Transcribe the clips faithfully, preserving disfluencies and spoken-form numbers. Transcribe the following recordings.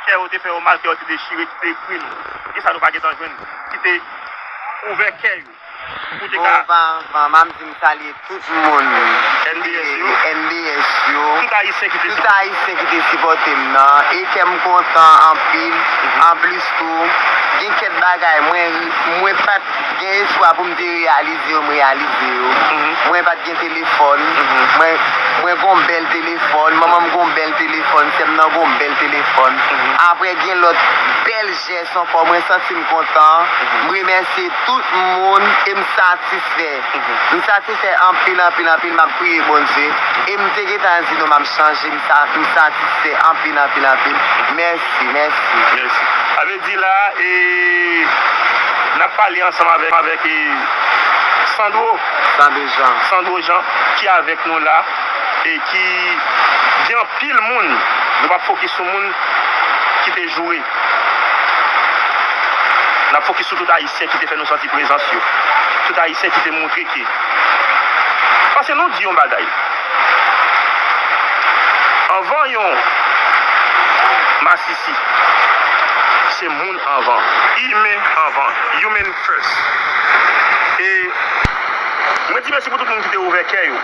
kè yo te fè yo mal, kè yo te dechire, ki te ekri nou. E sa nou pa gentan jwenn, ki te ouvè kè yo pou te Bon, ka opa anvan, m ap di m salye tout moun N B S yo. N B S yo. Tout Ayisyen ki te Tout sipòte. Ayisyen ki te sipòte m nan. E kè m kontan anpil. Anplis tou, gen kèk bagay mwen, mwen pa t gen espwa pou m te reyalize yo, m reyalize yo. Mwen pa t gen telefòn. Mwen, mwen gon bèl telefòn. Manman m gon bèl telefòn. Sè m nan gon bèl telefòn. Apre gen lòt bèl jès ankò. Mwen santi m kontan. M remèsye tout moun e m satisfè. M satisfè anpil, anpil, anpil. M ap priye Bondye. E m te gentan di nou m ap chanje. M sa, m satisfè anpil, anpil, anpil. Mèsi, mèsi. Mèsi. Sa vle di la, e, n ap pale ansanm avèk, avèk, e, Sandro. Sandro Jean. Sandro Jean, ki avèk nou la, e ki gen anpil moun, nou p ap fokis sou moun ki te joure. N ap fokis sou tout Ayisyen ki te fè nou santi prezans yo. Tout Ayisyen ki te montre ke. Paske nou di yon bagay. Anvan yon masisi, se moun anvan. Imen anvan. Human first. E mwen di mèsi pou tout moun ki te ouvè kè yo,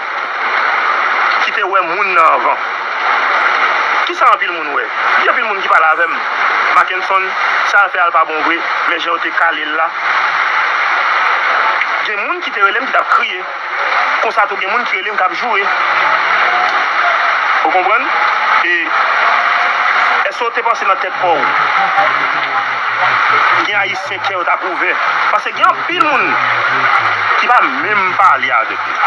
ki te wè moun nan anvan. Kisa anpil moun wè? Gen anpil moun ki pale avè m. Mackenson, sa l fè a l pa bon vre, men jan yo te kale l la. Gen moun ki te rele m ki t ap kriye. Konsa tou gen moun ki rele m k ap joure. Ou konprann? E èske w te panse nan tèt pa w gen Ayisyen kè yo t ap ouvè? Paske gen anpil moun ki pa menm pale avèk nou.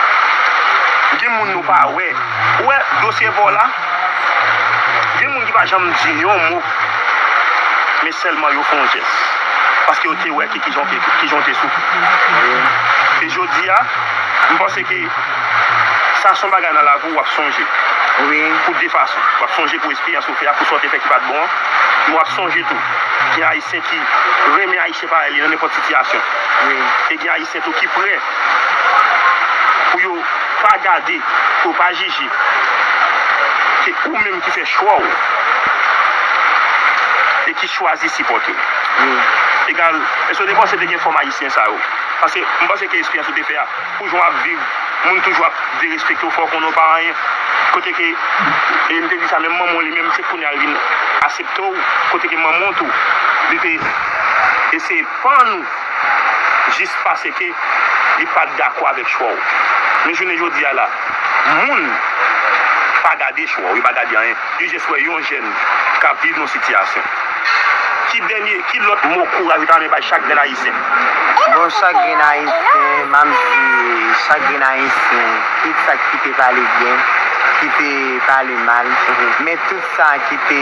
Gen moun nou pa wè. Ou wè dosye vòl la? Gen moun ki pa janm di yon mo. Men sèlman yo fè yon jès. Paske yo te wè ki, ki jan te, ki jan te soufri. E jodi a, m panse ke sa se yon bagay nan lavi w ap sonje. Wi. Pou de fason. W ap sonje pou esperyans ou fè a, pou sa w te fè ki pa t bon an. Men w ap sonje tou. Gen Ayisyen ki renmen Ayisyen parèy li nan nenpòt sitiyasyon. Wi. E gen Ayisyen tou ki prè pou yo pa gade, pou yo pa jije. Se ou menm ki fè chwa w e ki chwazi sipòte w. Wi. Egal, èske w te panse te gen fòm Ayisyen sa yo? Paske m panse ke esperyans ou te fè a, pou jan w ap viv, moun toujou ap derespekte w, fè w konnen w pa anyen. Kote ke, e m te di sa, menm manman w li menm, se kounye a l vin aksepte w. Kote ke manman w tou, li te eseye pann ou jis paske li pa t dakò avèk chwa w. Men jounen jodi a la, moun pa gade chwa w, yo pa gade anyen. Yo jis wè yon jèn k ap viv yon sitiyasyon. Ki dènye, ki lòt mo kouraj ou ta renmen bay chak grenn Ayisyen? Bon, chak grenn Ayisyen, m ap di chak grenn Ayisyen, kit sa k kite pale byen, kite pale mal, men tout sa ki te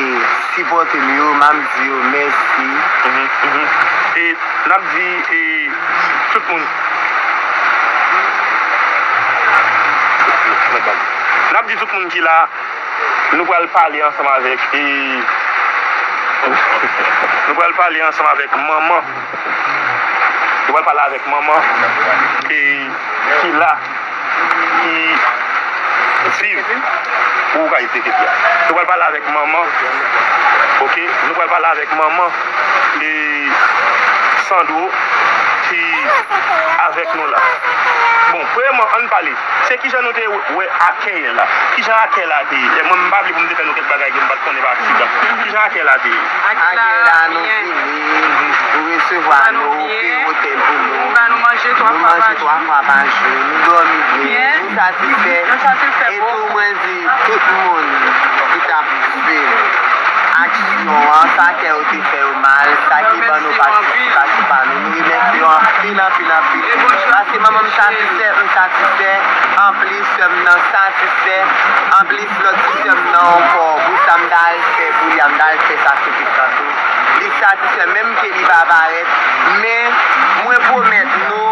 sipòte m yo, m ap di yo mèsi. Mhm, mhm. E n ap di, e, tout moun. N ap di tout moun ki la, nou pral pale ansanm avèk, e, nou pral pale ansanm avèk manman. Nou pral pale avèk manman, e, ki la, ki viv. Ou ka ite kete a. Nou pral pale avèk manman. Oke? Nou pral pale avèk manman, e, Sandro ki avèk nou la. Bon, premyèman, ann pale. Se kijan nou te wè akèy la? Kijan akèy la te ye? E mwen, m pa vle pou m te fè nou kèk bagay ke m pa t konnen pa aksidan. Kijan akèy la te ye? Akèy la, nou vini, nou resevwa nou, peye otèl pou nou. Nou manje twa fwa pa jou, nou dòmi byen, nou satisfè. E tou, mwen di tout moun ki t ap swiv aksyon an, sa kè yo te fè yo mal, sa ki ban nou patisipasyon pa nou, nou remèsye yo anpil, anpil, anpil. Paske manman m satisfè, m satisfè, anplis sè m nan satisfè, anplis lòt ti sè m nan ankò, pou sa m ta al fè pou li a, m ta al fè sakrifis la tou. Li satisfè, menm ke li pa parèt, men mwen pwomèt nou,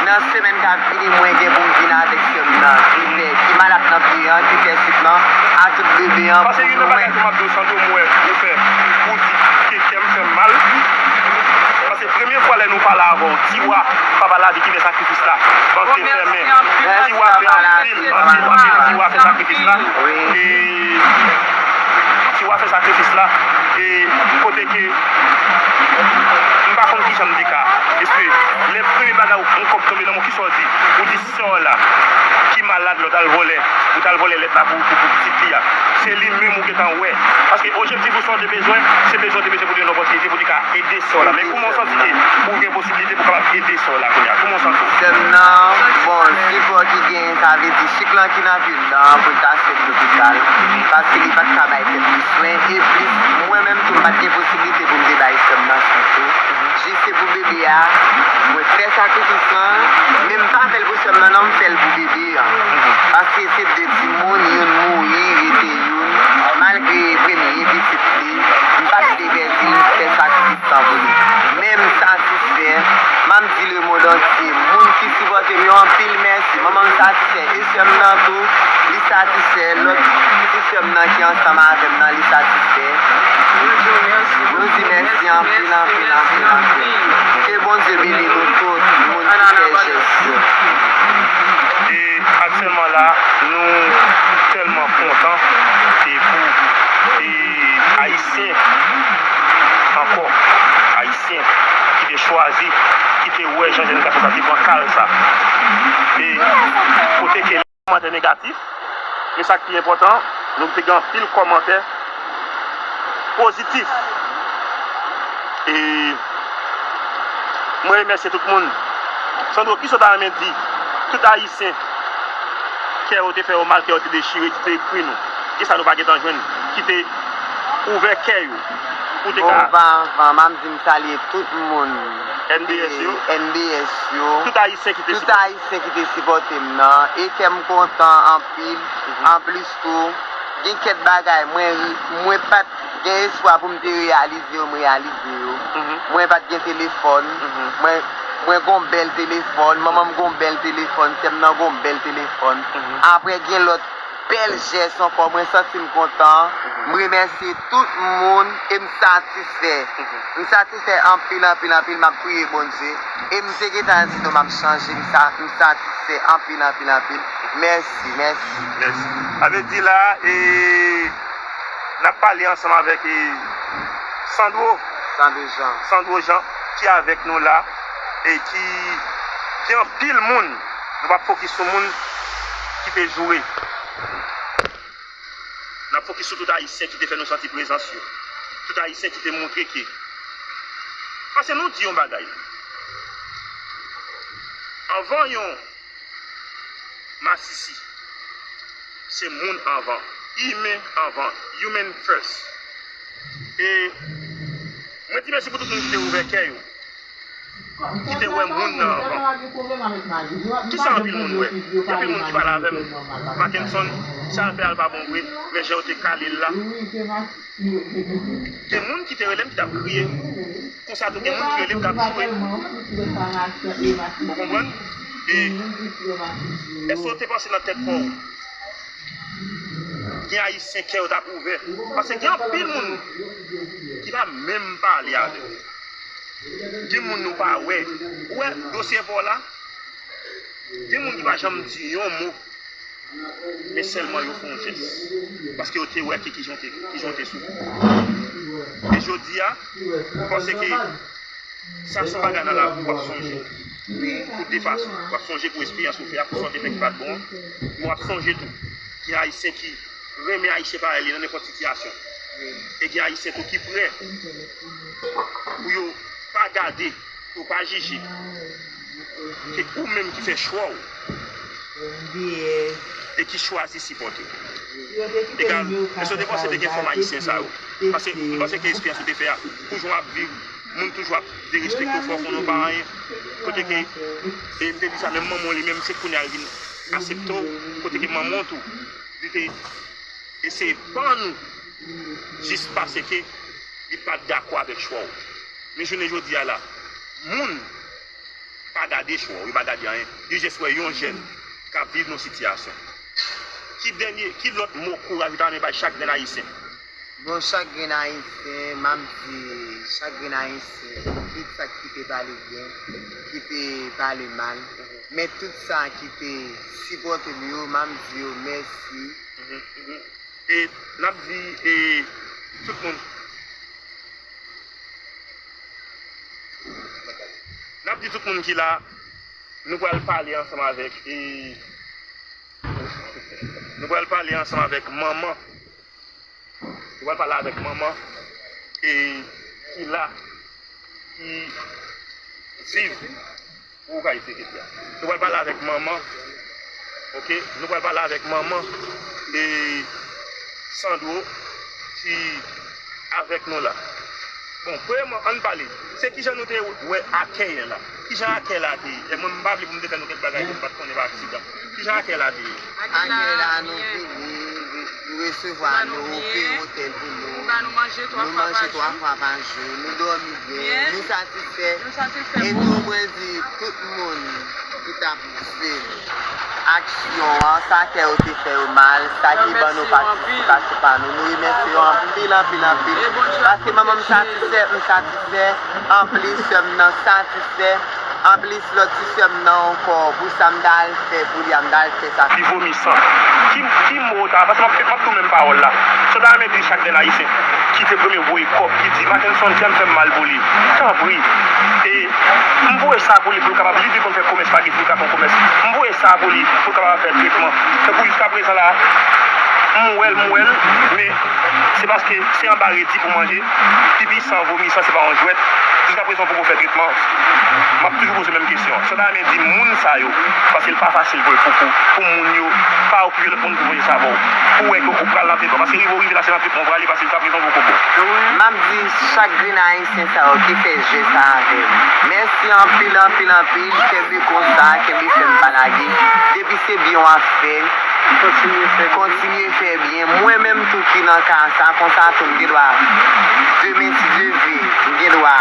nan semèn k ap vini, mwen gen pou m vin avèk sè m nan, ki fè, ki malad nan pye an, ki fè sik lan, a tout bebe an, pou nou wè. Paske youn nan bagay ke m ap di w, Sandro, m wè ou fè, ou di ke kè m fè m mal. Paske premye fwa lè nou pale avè w, Tiwa, papa lavi ki fè sakrifis la, bank te fèmen. Tiwa fè anpil, anpil, anpil, Tiwa fè sakrifis la. E Ou a fè sakrifis la, e kote ke m pa konn kijan m te ka espere. Lè premye bagay yon kòb tonbe nan men w, kisa w di? Ou di sè w la ki malad la, ou t al vòlè, ou t al vòlè lèt la pou, pou, pou pitit li a. Se li menm ou gentan wè. Paske objektif ou sa w te bezwen, se bezwen w te bezwen pou te yon opòtinite pou te ka ede sè w la. Men kòman w santi ke ou gen posiblite pou kapab ede sè w la kounye a? Kòman w santi w? Sè m nan, bon, sipò ki genyen, sa vle di chik lan ki nan vil lan pou l ta sot lopital, paske li pa t ka bay tèt li swen, e plis, mwen menm tou, m pa t gen posiblite pou m te bay sè m nan swen tou. Jis se pou bebe a, mwen fè sakrifis lan, men m pa fè l pou sè m nan non, m fè l pou bebe a. Paske se de timoun, youn mouri, rete youn, malgre premye pitit li, m pa t vle pèdi l, m fè sakrifis lan pou li. Men m satisfè, m ap di lemonn antye, moun ki sipòte m yo, anpil mèsi. Manman m satisfè, e sè m nan tou, li satisfè, lòt ti sè m nan ki ansanm avè m nan, li satisfè. Nou di mèsi anpil, anpil, anpil, anpil. Ke Bondye beni nou tout, moun ki fè jès yo. E aktyèlman la, nou tèlman kontan e pou e Ayisyen ankò, Ayisyen ki te chwazi, ki te wè jan jèn gason sa te pran kal sa. E kote ke kòmantè negatif, men sa k pi enpòtan, nou te gen anpil kòmantè pozitif. E mwen remèsye tout moun. Sandro, kisa w ta renmen di tout Ayisyen kè yo te fè yo mal, kè yo te dechire, ki te ekri nou? Kisa nou pa gentan jwenn, ki te ouvè kè yo pou te ka. Bon, pa anvan, m ap di m salye tout moun. N B S yo. N B S yo. Tout Ayisyen ki te sipòte. Tout Ayisyen ki te sipòte m nan. E kè m kontan anpil. Anplis tou, gen kèk bagay mwen ri-, mwen pa t gen espwa pou m te reyalize yo, m reyalize yo. Mwen pa t gen telefòn. Mwen, mwen gon bèl telefòn, manman m gon bèl telefòn, sè m nan gon bèl telefòn. Apre gen lòt bèl jès ankò, mwen santi m kontan. M remèsye tout moun e m satisfè. M satisfè anpil, anpil, anpil, m ap priye Bondye. E m te gentan di nou m ap chanje, m sa, m satisfè anpil, anpil, anpil. Mèsi, mèsi. Mèsi. Sa vle di la, e, n ap pale ansanm avèk, e, Sandro. Sandro Jean. Sandro Jean, ki avèk nou la, e ki gen anpil moun, nou p ap fokis sou moun ki te joure. N ap fokis sou tout Ayisyen ki te fè nou santi prezans yo. Tout Ayisyen ki te montre ke. Paske nou di yon bagay. Anvan yon masisi, se moun anvan. Imen anvan. Human first. E mwen di mèsi pou tout moun ki te ouvè kè yo. Ki te wè moun nan anvan. Kisa anpil moun wè? Gen anpil moun ki pale avè m. Mackenson, sa l fè a pa bon vre, men jan yo te kale l la. Gen moun ki te rele m ki t ap kriye. Konsa tou, gen moun ki rele m k ap joure. Ou konprann? E èske w te panse nan tèt pa w gen Ayisyen kè yo t ap ouvè? Paske gen anpil moun ki pa menm pale avè m. Gen moun nou pa wè. Ou wè dosye vòl la? Gen moun ki pa janm di yon mo. Men sèlman yo fè yon jès. Paske yo te wè ki, ki jan te, ki jan te soufri. E jodi a, m panse ke sa se yon bagay nan lavi w ap sonje. Pou de fason. W ap sonje pou esperyans ou fè a, pou sa w te fè ki pa t bon an. Men w ap sonje tou. Gen Ayisyen ki renmen Ayisyen parèy li nan nenpòt sitiyasyon. E gen Ayisyen tou ki prè pou yo pa gade, pou yo pa jije. Se ou menm ki fè chwa w. E ki chwazi sipòte. Egal, èske w te panse te gen fòm ayisyen sa yo? Paske m panse ke esperyans ou te fè a, pou jan w ap viv, moun toujou ap derespekte w, fè w konnen w pa anyen. Kote ke, e m te di sa, menm manman w li menm, se kounye a l vin aksepte w, kote ke manman w tou, li te eseye ban nou, jis paske li pa t dakò avèk chwa w. Men jounen jodi a la, moun pa gade chwa w, yo pa gade anyen. Yo jis wè yon jèn k ap viv nan sitiyasyon. Ki dènye, ki lòt mo kouraj ou ta renmen bay chak grenn Ayisyen? Bon, chak grenn Ayisyen, m ap di, chak grenn Ayisyen, kit sa ki te pale byen, ki te pale mal, men tout sa ki te sipòte m yo, m ap di yo mèsi. Mhm, mhm. E n ap di, e, Tout moun. N ap di tout moun ki la, nou pral pale ansanm avèk, e, nou pral pale ansanm avèk manman. Nou pral pale avèk manman, e, ki la, ki viv. Ou ka eseye kèk la. Nou pral pale avèk manman. Oke? Nou pral pale avèk manman e Sandro ki avèk nou la. Bon, premyèman, ann pale. Se kijan nou te wè akèy la? Kijan akèy la te ye? E mwen, m pa vle pou m te fè nou kèk bagay ke m pa t konnen pa aksidan. Kijan akèy la te ye? Akèy la, nou vini, nou resevwa nou, nou peye otèl pou nou. Nou manje twa fwa pa jou, nou dòmi byen, nou satisfè. E tou, mwen di tout moun ki t ap swiv aksyon an, sa kè yo te fè yo mal, sa ki ban nou patisipasyon pa nou, nou remèsye yo anpil, anpil, anpil. Paske manman m satisfè, m satisfè, anplis sè m nan satisfè, anplis lòt ti sè m nan ankò, pou sa m ta al fè pou li a, m ta al fè sa. Li vomi san. Ki, ki mo ta, paske m ap, m ap di menm pawòl la. Sa ta renmen di chak grenn ayisyen ki te premye voye kòb, ki di, Mackenson, kè m fè m mal pou li. Tanpri. E m voye sa pou li, pou l kapab, li di konn fè komès, pa gen pou l ka fè yon komès. M voye sa pou li, pou l kapab fè tretman. Tankou jiska prezan la, m wè l, m wè l, men se paske se anba redi pou manje, pipi san, vomi san, se pa yon jwèt. Jiska prezan, poko fè tretman. M ap toujou poze menm kesyon. Sa ta renmen di moun sa yo, paske l pa fasil pou, pou, pou, pou moun yo pa okipe lòt moun pou voye sa ba w. Pou wè ke ou pral nan tretman. Paske rive w rive la, se nan tretman w prale, paske jiska prezan, poko bon. M ap di chak grenn ayisyen sa yo ki fè jès sa avè m, mèsi anpil, anpil, anpil. Kenbe konsa, kenbe fèm, pa lage. Depi se byen w ap fè, kontinye fè byen. Mwen menm tou ki nan ka sa, konsa tou m gen dwa, demen si Dye vle, m gen dwa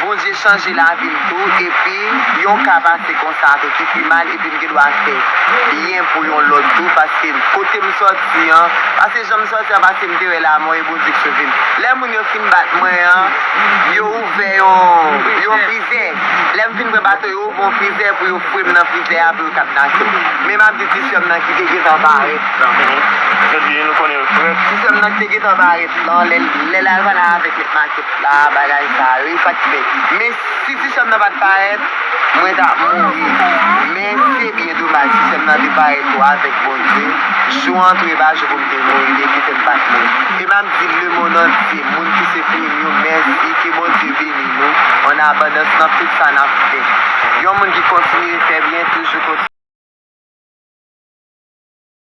Bondye chanje lavi m tou, epi yon ka pase konsa tou ki pi mal, epi m gen dwa fè byen pou yon lòt tou, paske kote m sòti an, paske jan m sòti an, paske m te wè lamò e Bondye k sove m. Lè moun yo fin bat mwen an, yo ouvè yon, yon frizè. Lè m fin pran bato, yo ouvè yon frizè pou yo foure m nan frizè a pou yo ka plache m. Men m ap di ti sè m nan ki te gentan parèt. Ti sè m nan ki te gentan parèt lan, lè, lè l al pale avèk mèt makèt la, bagay sa yo, e sa k fè. Men si ti sè m nan pa t parèt, mwen t ap mouri. Men se byen domaj, ti sè m nan te parèt tou avèk Bondye. Jou an tou e pa jou pou m te mouri, Bondye fè m pa t mouri. E m ap di lemonn antye, moun ki se premye yo, mèsi, ke Bondye beni nou. An abandans nan tout sa n ap fè. Yon moun ki kontinye fè byen, toujou kontinye.